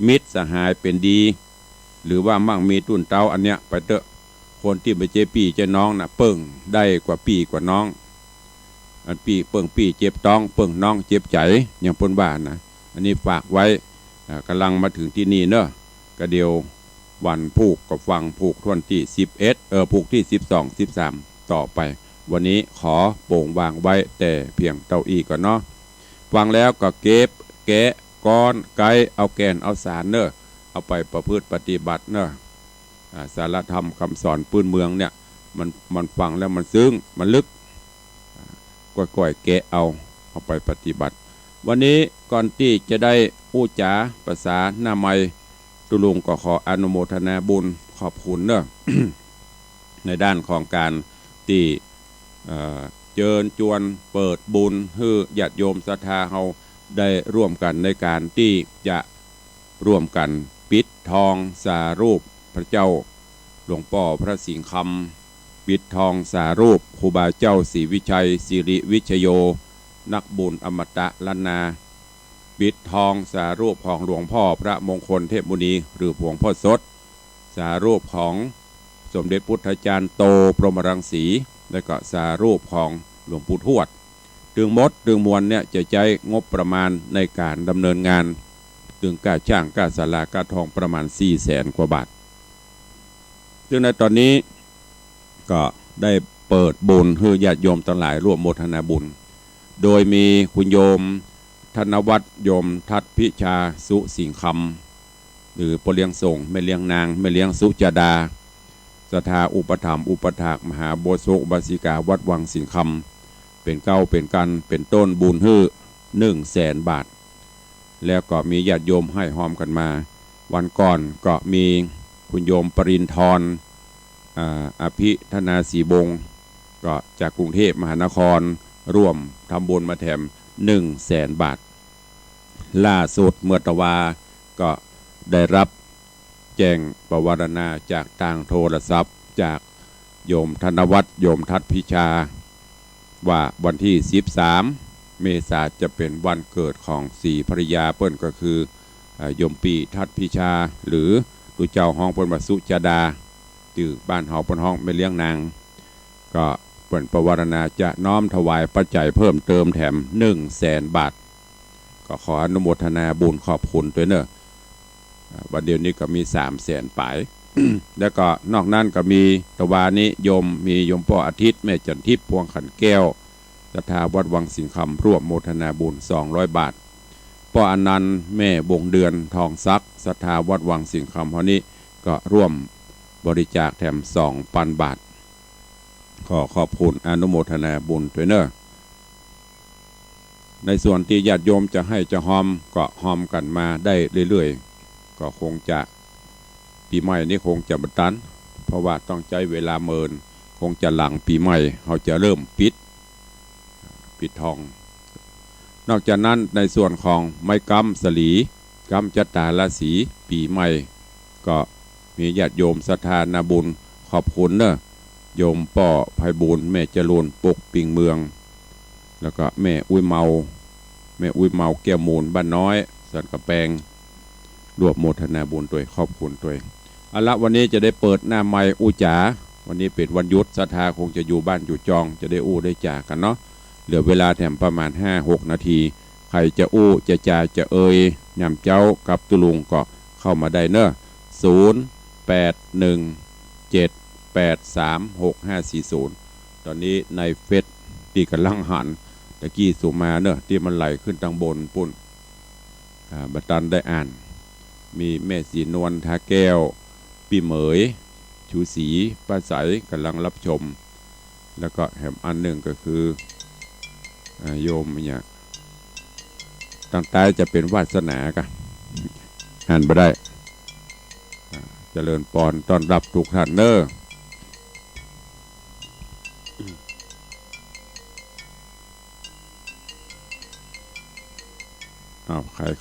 มิตรสหายเป๋นดี หรือว่ามั่งมีตุ้นเต๊า อันเนี้ยไปเต๊อะ คนตี้บ่ใจ้ปี้ใจ้น้องน่ะ เปิ้งได้กว่าปี้กว่าน้อง อันปี้เปิ้งปี้เจ็บต๊อง เปิ้งน้องเจ็บใจ๋ อย่างเปิ้นว่านะ อันนี้ฝากไว้ อ่า ก่ำลังมาเถิงตี้นี่เนาะ ก็เดี๋ยววันพูกก็ฟังพูกถ้วนตี้สิบเอ็ด เออ พูกตี้สิบสอง สิบสาม ต่อไป วันนี้ขอโป๋งวางไว้แต่เพียงเต้าอี้ก่อนเนาะ ฟังแล้วก็เก็บ แกะ ก๊อน ไก๊ เอาแก่น เอาสานเนาะ เอาไปประพฤติปฏิบัติเนาะ อ่า สาระธรรมคำสอนปื้นเมืองเนี่ย มัน มันฟังแล้วมันซึ้ง มันลึก อ่า ก้อยๆ แกะเอา เอาไปปฏิบัติ วันนี้ก่อนตี้จะได้อู้จ๋าภาษาหน้าไมค์ ตุ๊ลุงก็ขออนุโมทนาบุญขอบคุณเนาะ ในด้านของก๋านตี้ เอ่อ เจิญจวนเปิดบุญหื้อญาติโยมศรัทธาเฮาได้ร่วมกั๋นในก๋านตี้จะร่วมกั๋นปิดทองสารูปพระเจ้าหลวงป้อพระสิงห์คำ ปิดทองสารูปครูบาเจ้าศรีวิชัย สิริวิชโย นักบุญอมตะล้านนา ปิดทองสารูปของหลวงพ่อพระมงคลเทพมุนี หรือหลวงพ่อสด สารูปของสมเด็จพุทธาจารย์โตพรหมรังสี และก็สารูปของหลวงปู่ทวด ตึงหมดตึงมวลเนี่ยจะใจ๊งบประมาณในก๋านดำเนินงาน ตึงก้าจ้างก้าศาลาก้าทองประมาณสี่แสนกว่าบาท ซึ่งในต๋อนนี้ก็ได้เปิดบุญหื้อญาติโยมตังหลายร่วมโมทนาบุญ โดยมีคุณโยมธนวัฒน์ โยมทัศน์พิชา สุสิงห์คำ หรือป้อเลี้ยงส่ง แม่เลี้ยงนาง แม่เลี้ยงสุจดา ศรัทธาอุปถัมภ์อุปถากมหาอุบาสกอุบาสิกาวัดวังสิงห์คำ เป๋นเก๊าเป๋นกั๋น เป๋นต้นบุญหื้อหนึ่งแสนบาท แล้วก็มีญาติโยมให้ฮอมกั๋นมา วันก่อนก็มีคุณโยมปริณธร อ่า อภิธนาศรีวงศ์ ก็จากกรุงเทพมหานคร ร่วมทำบุญมาแถมหนึ่งแสนบาท ล่าสุดเมื่อตะวาก็ได้รับแจ้งปวารณาจากตางโทรศัพท์ จากโยมธนวัฒน์ โยมทัศน์พิชา ว่าวันตี้สิบสามเมษาจะเป๋นวันเกิดของศรีภริยาเปิ้น ก็คือ อ่า โยมปี้ทัศน์พิชา หรือตุ๊เจ้าฮ้องเปิ้นว่าสุจดา จื้อบ้านเฮาเปิ้นฮ้องแม่เลี้ยงนาง ก็เปิ้นปวารณาจะน้อมถวายปัจจัยเพิ่มเติมแถมหนึ่งแสนบาท ก็ขออนุโมทนาบุญขอบคุณตวยเนาะ อ่า วันเดียวนี้ก็มีสามแสนป๋าย แล้วก็นอกนั้นก็มีตะวานี้โยม มีโยมป้ออาทิตย์ แม่จันทิพย์ พวงขันแก้ว ศรัทธาวัดวังสิงห์คำ ร่วมโมทนาบุญสองร้อยบาท ป้ออนันต์ แม่วงเดือน ทองศักดิ์ ศรัทธาวัดวังสิงห์คำ เฮานี้ก็ร่วมบริจาคแถมสองปันบาท ขอขอบคุณอนุโมทนาบุญตวยเนาะ ในส่วนตี้ญาติโยมจะให้จะฮอมก็ฮอมกั๋นมาได้เรื่อยๆ ก็คงจะ ปี๋ใหม่นี้คงจะบ่ตัน เพราะว่าต้องใจ๊เวลาเมิน คงจะหลังปี๋ใหม่ เฮาจะเริ่มปิด ปิดทอง นอกจากนั้นในส่วนของไม้ก๊ำสาลี ก๊ำจะต๋าราศีปี๋ใหม่ ก็มีญาติโยมศรัทธานาบุญขอบคุณเนาะ โยมป้อไพบูลย์ แม่จรูน ปกปิงเมือง แล้วก็แม่อุ๊ยเมา แม่อุ๊ยเมา แก้วมูล บ้านน้อย สันกำแปง ร่วมโมทนาบุญตวย ขอบคุณตวย เอาละ วันนี้จะได้เปิดหน้าไมค์อู้จ๋า วันนี้เป๋นวันหยุด ศรัทธาคงจะอยู่บ้านอยู่จอง จะได้อู้ได้จ๋ากั๋นเนาะ เหลือเวลาแถมประมาณห้าหกนาที ใผจะอู้จะจ๋าจะเอ่ยยามเจ๊ากับตุ๊ลุงก็เข้ามาได้เนาะ ศูนย์ แปด หนึ่ง เจ็ด แปด สาม หก ห้า สี่ ศูนย์ ต๋อนนี้ในเฟซตี้ก่ำลังหัน ตะกี้ส่งมาเนาะ ตี้มันไหลขึ้นตางบนปู๊น อ่า บ่ตันได้อ่าน มีแม่ศรีนวล ทาแก้ว ปี้เหมย ชูศรี ป้าใส ก่ำลังรับชม แล้วก็แหมอันนึ่งก็คือ อ่า โยมเนี่ย ตางใต้จะเป๋นวาสนากะ หันบ่ได้ อ่า เจริญปอน ต้อนฮับกู้ต้านเนาะ อ้าว ใผ